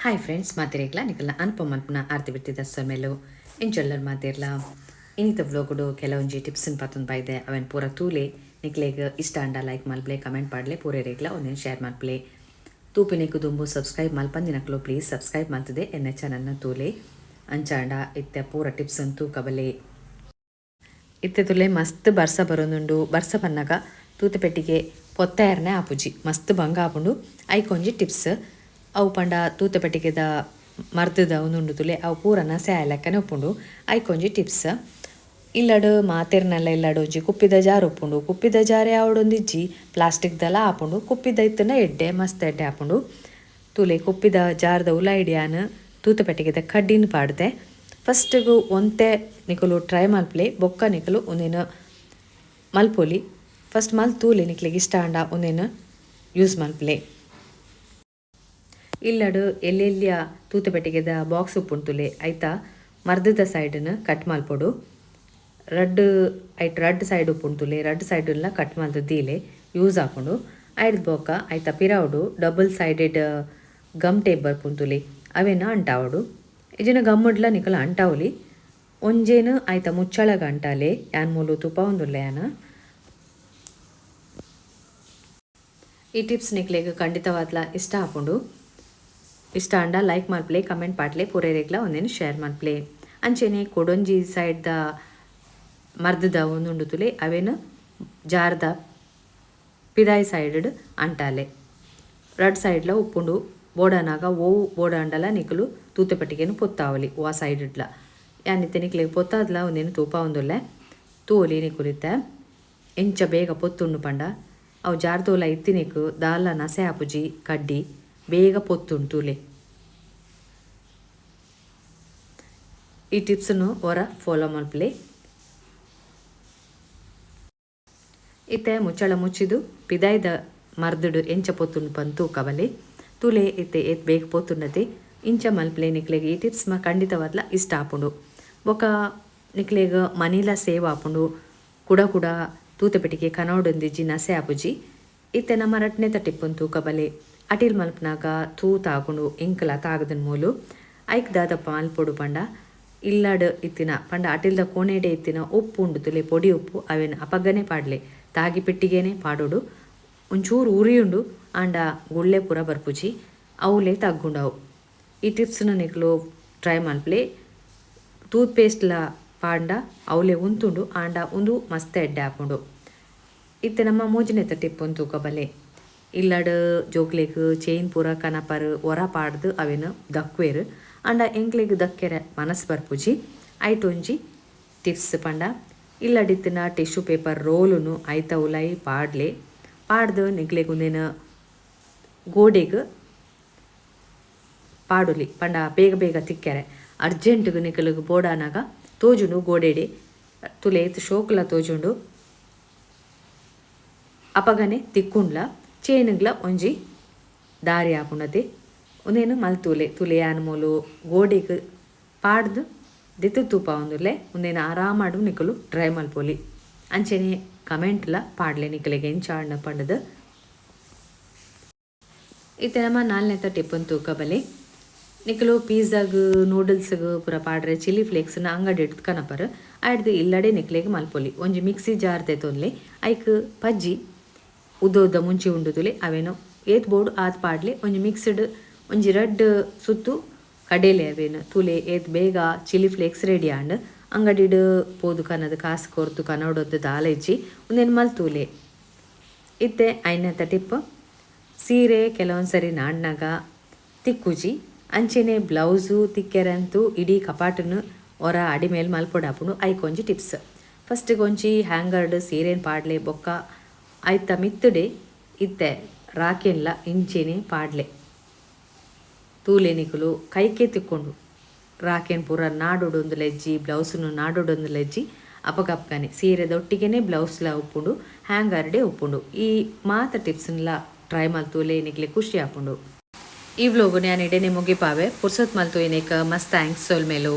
Hi friends, ಮಾತೆರೆಗ್ಲ ನಿಕಲ್ನ ಅನುಪಮ ಮಲ್ಪುನ ಆರ್ತಿ ಬಿರ್ತಿದ ಸೊಲ್ಮೆಲು. ಎಂಚೊಲ್ಲರ್ ಮಾತೆರ್ಲ? ಇನ್ನಿತ ವ್ಲೋಗುಡು ಕೆಲವೊಂಜಿ ಟಿಪ್ಸ್ ಪತ್ತೊಂದು ಬೈದೆ. ಅವೆನ್ ಪೂರ ತೂಲೆ. ನಿಕ್ಲೆಗ್ ಇಷ್ಟ ಆಂಡ ಲೈಕ್ ಮಲ್ಪಲೆ, ಕಮೆಂಟ್ ಪಾಡ್ಲೆ, ಪೂರೆರೆಗ್ಲ ಒಂದೆನ್ ಶೇರ್ ಮಲ್ಪಲೆ. ತೂಪಿನೆಕ್ ದುಂಬು ಸಬ್ಸ್ಕ್ರೈಬ್ ಮಲ್ಪಂದಿನಕ್ಲು ಪ್ಲೀಸ್ ಸಬ್ಸ್ಕ್ರೈಬ್ ಮಲ್ತದೆ ಎನ್ನ ಚಾನಲ್ನ ತೂಲೆ. ಅಂಚಾಂಡ ಇತ್ತೆ ಪೂರ ಟಿಪ್ಸ್ ತೂಕಬಲೆ. ಇತ್ತೆ ತುಲೆ, ಮಸ್ತ್ ಬರ್ಸ ಬರೋದುಂಡು. ಬರ್ಸ ಬನ್ನಗ ತೂತೆ ಪೆಟ್ಟಿಗೆ ಪೊತ್ತಾಯರ್ನೆ ಆಪುಜಿ, ಮಸ್ತ್ ಬಂಗ ಆಪುಂಡು. ಐಕೊಂಜಿ ಟಿಪ್ಸ್. ಅವು ಪಂಡ ತೂತೆ ಪೆಟ್ಟಿಗೆದ ಮರ್ದದ ಉಂದುಂಡು ತುಲೆ, ಅವು ಪೂರ ನಸೆ ಆಯಲೆಕ್ಕನೆ ಉಪ್ಪುಂಡು. ಐಕೊಂಜಿ ಟಿಪ್ಸ್. ಇಲ್ಲಡ್ ಮಾತೆರ್ನಲ್ಲ ಇಲ್ಲಡ್ ಒಂಜಿ ಕುಪ್ಪಿದ ಜಾರ್ ಉಪ್ಪುಂಡು. ಕುಪ್ಪಿದ ಜಾರೆ ಆವಡೊಂದಿಜ್ಜಿ, ಪ್ಲಾಸ್ಟಿಕ್ದಲ ಆಪುಂಡು. ಕುಪ್ಪಿದ ಇತ್ತಂಡ ಎಡ್ಡೆ, ಮಸ್ತ್ ಎಡ್ಡೆ ಆಪುಂಡು. ತೂಲೆ, ಕುಪ್ಪಿದ ಜಾರ್ದ ಉಲಾಯಿಡ್ ಯಾನ್ ತೂತ ಪೆಟ್ಟಿಗೆದ ಕಡ್ಡಿನ ಪಾಡ್ದೆ. ಫಸ್ಟಿಗು ಒಂತೆ ನಿಕುಲು ಟ್ರೈ ಮಲ್ಪಲೆ, ಬೊಕ್ಕ ನಿಕುಲು ಉಂದೆನ್ ಮಲ್ಪೊಲಿ. ಫಸ್ಟ್ ಮಲ್ ತೂಲೆ, ನಿಕ್ಲೆಗ್ ಇಷ್ಟ ಆಂಡ ಉಂದೆನ್ ಯೂಸ್ ಮಲ್ಪಲೆ. ಇಲ್ಲಡ್ ಎಲ್ಲೆಲ್ಲಿಯ ತೂತ ಪೆಟ್ಟಿಗೆದ ಬಾಕ್ಸ್ ಉಪ್ಪುಂಡು ತುಲೆ, ಐತ ಮರ್ದದ ಸೈಡ್ನ್ ಕಟ್ ಮಲ್ಪೊಡು. ರಡ್ಡ್ ಐಟ್ ರಡ್ಡ್ ಸೈಡ್ ಉಪ್ಪುಂಡು ತುಲೆ, ರಡ್ಡ್ ಸೈಡ್ಲ ಕಟ್ ಮಲ್ತ್ ದೀಲೆ, ಯೂಸ್ ಆಪುಂಡು. ಐಡ್ದ್ ಬೊಕ್ಕ ಐತ ಪಿರವುಡು ಡಬಲ್ ಸೈಡೆಡ್ ಗಮ್ ಟೇಪ್ ಬರ್ಪುಂಡು ತುಲೆ, ಅವೆನ್ ಅಂಟಾವೊಡು. ಇಜಿನ ಗಮ್ಮಡ್ಲ ನಿಕುಲು ಅಂಟಾವೊಲಿ. ಒಂಜೇನು ಐತ ಮುಚ್ಚಳಗ ಅಂಟಾಲೆ. ಯಾನ್ ಮೂಲು ತೂಪಾವೊಂದುಲ್ಲೆ ಯಾನ್. ಈ ಟಿಪ್ಸ್ ನಿಕ್ಲೆಗ್ ಖಂಡಿತವಾದ್ಲ ಇಷ್ಟ ಆಪುಂಡು. ಇಷ್ಟ ಆಂಡ ಲೈಕ್ ಮಲ್ಪಲೆ, ಕಮೆಂಟ್ ಪಾಡ್ಲೆ, ಪೂರೆರೆಗ್ಲ ಒಂದೇನು ಶೇರ್ ಮಲ್ಪಲೆ. ಅಂಚೆನೆ ಕೊಡೊಂಜಿ ಸೈಡ್ದ ಮರ್ದದ ಒಂದುಂಡು ತುಲೆ, ಅವೇನು ಜಾರ್ದ ಪಿದಾಯಿ ಸೈಡ್ ಅಂಟಾಲೆ. ರಡ್ ಸೈಡ್ಲ ಉಪ್ಪುಂಡು. ಬೋಡಾನಾಗ ಓವು ಬೋಡಾಂಡಲ ನಿಕುಲು ತೂತೆ ಪಟ್ಟಿಗೆನು ಪೊತ್ತಾವಲಿ ವಾ ಸೈಡ್ಡ್ಲ. ಯಾನ್ ಇತ್ತೆ ನಿಕ್ಲೆಗ್ ಪೊತ್ತಾದ್ಲ ಒಂದೇನು ತೂಪಾವೊಂದುಲ್ಲೆ. ತೂವೊಲಿ ನಿಕುಲು ಇತ್ತೆ ಎಂಚ ಬೇಗ ಪೊತ್ತುಂಡು ಪಂಡ. ಅವು ಜಾರ್ದೋಲ ಇತ್ತಿನೆಕ್ ದಾಲ ನಸೆ ಆಪುಜಿ, ಕಡ್ಡಿ ಬೇಗ ಪೊತ್ತುಂಡು ತೂಲೆ. ಈ ಟಿಪ್ಸ್ನು ಒರ ಫಾಲೋ ಮಲ್ಪಲೆ. ಇತ್ತೆ ಮುಚ್ಚಳ ಮುಚ್ಚಿದು ಪಿದಾಯ್ದ ಮರ್ದುಡು ಎಂಚ ಪೊತ್ತುಂಡು ಪಂದ್ ತೂಕಬಲೆ. ತೂಲೆ, ಇತ್ತೆ ಏತ್ ಬೇಗ ಪೊತ್ತುಂಡತೆ. ಇಂಚ ಮಲ್ಪಲೆ. ನಿಕ್ಲೆಗ್ ಈ ಟಿಪ್ಸ್ ಮಾ ಖಂಡಿತವಾದ್ಲ ಇಷ್ಟ ಆಪುಂಡು. ಬೊಕ ನಿಕ್ಲೆಗ್ ಮನಿಲ ಸೇವ್ ಆಪುಂಡು. ಕುಡ ಕುಡ ತೂತೆ ಪೆಟ್ಟಿಗೆ ಕನೋಡೊಂದಿಜ್ಜಿ, ನಸೆ ಆಪುಜಿ. ಇತ್ತೆ ನಮ್ಮ ರಡ್ಡನೇತ ಟಿಪ್ಪುನು ತೂಕಬಲೆ. ಅಟಿಲ್ ಮಲ್ಪುನಗ ತೂ ತಾಗುಂಡು, ಎಂಕಲ ತಾಗದನ್ ಮೂಲು. ಐಕ್ ದಾದಪ್ಪ ಮಲ್ಪೊಡು ಪಂಡ, ಇಲ್ಲಡ್ ಇತ್ತಿನ ಪಂಡ ಅಟಿಲ್ದ ಕೋಣೆಡೆ ಇತ್ತಿನ ಉಪ್ಪು ಉಂಡು ತುಲೆ, ಪೊಡಿ ಉಪ್ಪು, ಅವೆನ್ ಅಪಗನೆ ಪಾಡ್ಲೆ. ತಾಗಿ ಪೆಟ್ಟಿಗೆನೆ ಪಾಡೊಡು. ಒಂಚೂರು ಉರಿಯುಂಡು, ಆಂಡ ಗುಳ್ಳೆ ಪೂರ ಬರ್ಪುಜಿ, ಅವುಲೆ ತಗ್ಗುಂಡವು. ಈ ಟಿಪ್ಸ್ನ ನಿಕುಲು ಟ್ರೈ ಮಲ್ಪಲೆ. ಟೂತ್ ಪೇಸ್ಟ್ಲ ಪಾಂಡ ಅವುಲೆ ಉಂತುಂಡು, ಆಂಡ ಉಂದು ಮಸ್ತ್ ಎಡ್ಡೆ ಆಪುಂಡು. ಇತ್ತೆ ನಮ್ಮ ಮೂಜಿನೆತ ಟಿಪ್ಪುನು ತೂಕಬಲೆ. ಇಲ್ಲಡ್ ಜೋಕ್ಲೆಗ್ ಚೈನ್ ಪೂರ ಕನಪರ್, ಒರ ಪಾಡ್ದ್ ಅವೆನ್ ದಕ್ವೆರ್. ಆಂಡ ಎಂಕ್ಲೆಗ್ ದಕ್ಕೆರೆ ಮನಸ್ ಬರ್ಪುಜಿ. ಐಟ್ ಒಂಜಿ ಟಿಪ್ಸ್ ಪಂಡ, ಇಲ್ಲಡಿತ್ತಿನ ಟಿಶ್ಯೂ ಪೇಪರ್ ರೋಲುನು ಐತ ಉಲಾಯಿ ಪಾಡ್ಲೆ. ಪಾಡ್ದ್ ನಿಕ್ಲೆಗ್ ಉಂದೆನ್ ಗೋಡೆಗ್ ಪಾಡೊಲಿ. ಪಂಡ ಬೇಗ ಬೇಗ ತಿಕ್ಕೆರೆ, ಅರ್ಜೆಂಟ್ಗ್ ನಿಕುಲೆಗ್ ಬೋಡಾನಗ ತೋಜುಂಡು ಗೋಡೆಡೆ. ತುಲೆ, ಏತ್ ಶೋಕುಲ ತೋಜುಂಡು. ಅಪಗನೆ ತಿಕ್ಕುಂಡ್ಲ, ಚೈನ್ಗ್ಲ ಒಂಜಿ ದಾರಿ ಆಪುಂಡತೆ. ಉಂದೆನ್ ಮಲ್ತೂಲೆ. ತುಲೆ, ಯಾನ್ ಮೂಲು ಗೋಡೆಗ್ ಪಾಡ್ದ್ ದೆತ್ತ್ ತೂಪಾವೊಂದುಲ್ಲೆ. ಉಂದೆನ್ ಆರಾಮಾಡು ನಿಕುಲು ಟ್ರೈ ಮಲ್ಪೊಲಿ. ಅಂಚೆನೆ ಕಮೆಂಟ್ಲ ಪಾಡ್ಲೆ ನಿಕಲೆಗ್ ಎಂಚ ಆಂಡ್ ಪಂಡ್ದ್. ಇತ್ತೆ ನಮ ನಾಲ್ನೆತ ಟಿಪ್ಪುನು ತೂಕಬಲೆ. ನಿಕುಲು ಪಿಜ್ಜಾಗ್, ನೂಡಲ್ಸ್ಗ್ ಪೂರ ಪಾಡ್ರೆ ಚಿಲ್ಲಿ ಫ್ಲೇಕ್ಸ್ನ ಅಂಗಡಿಡ್ ಕನಪರ್. ಐಡ್ದ್ ಇಲ್ಲಡೆ ನಿಕ್ಲೆಗ್ ಮಲ್ಪೊಲಿ. ಒಂಜಿ ಮಿಕ್ಸಿ ಜಾರ್ ದೆತೊನ್ಲೆ. ಐಕ್ ಪಜ್ಜಿ ಉದ್ದ ಉದ್ದ ಮುಂಚಿ ಉಂಡು ತುಲೆ, ಅವೆನ್ ಏತ್ ಬೋಡು ಆತ್ ಪಾಡ್ಲೆ. ಒಂಜಿ ಮಿಕ್ಸ್ಡ್ ಒಂಜಿ ರಡ್ಡ್ ಸುತ್ತು ಕಡೆಲೆ ಅವೆನ್. ತೂಲೆ, ಏತ್ ಬೇಗ ಚಿಲ್ಲಿ ಫ್ಲೇಕ್ಸ್ ರೆಡಿ ಆಂಡ್. ಅಂಗಡಿಡ್ ಪೋದು ಕನದ್ ಕಾಸ್ ಕೊರ್ದು ಕನೊಡೊಂದು ದಾಲ ಇಜ್ಜಿ. ಉಂದೆನ್ ಮಲ್ತೂಲೆ. ಇತ್ತೆ ಐನತ ಟಿಪ್. ಸೀರೆ ಕೆಲವೊಂದು ಸರಿ ನಾಡ್ನಾಗ ತಿಕ್ಕುಜಿ. ಅಂಚೆನೆ ಬ್ಲೌಸು ತಿಕ್ಕೆರಂತೂ ಇಡೀ ಕಪಾಟನ್ನು ಒರ ಅಡಿಮೇಲ್ ಮಲ್ಪೊಡಾಪುಂಡು. ಐಕ್ ಒಂಜಿ ಟಿಪ್ಸ್. ಫಸ್ಟ್ಗೆ ಒಂಜಿ ಹ್ಯಾಂಗರ್ಡ್ ಸೀರೆನ್ ಪಾಡ್ಲೆ. ಬೊಕ್ಕ ಐತ ಮಿತ್ತುಡೆ ಇತ್ತೆ ರಾಕೆನ್ಲ ಇಂಚೆನೆ ಪಾಡ್ಲೆ. ತೂಲೆ ನಿಕುಲು, ಕೈಕೆ ತಿಕ್ಕೊಂಡು. ರಾಕೆನ್ ಪೂರ ನಾಡೊಡೊಂದು ಲೆಜ್ಜಿ, ಬ್ಲೌಸ್ನು ನಾಡೊಡೊಂದು ಲೆಜ್ಜಿ. ಅಪಗಪಗನೆ ಸೀರೆದೊಟ್ಟಿಗೆನೆ ಬ್ಲೌಸ್ಲ ಉಪ್ಪುಂಡು, ಹ್ಯಾಂಗರ್ಡೆ ಉಪ್ಪುಂಡು. ಈ ಮಾತ ಟಿಪ್ಸ್ನ್ಲ ಟ್ರೈ ಮಲ್ತೂಲೆ, ನಿಕ್ಲೆ ಖುಷಿ ಆಪುಂಡು. ಈ ವ್ಲೋಗ್ ಯಾನ್ ಇಡೆನೆ ಮುಗಿಪಾವೆ. ಪುರ್ಸತ್ ಮಲ್ತು ಇನೇಕ ಮಸ್ತ್ thanks. ಸೊಲ್ಮೆಲು.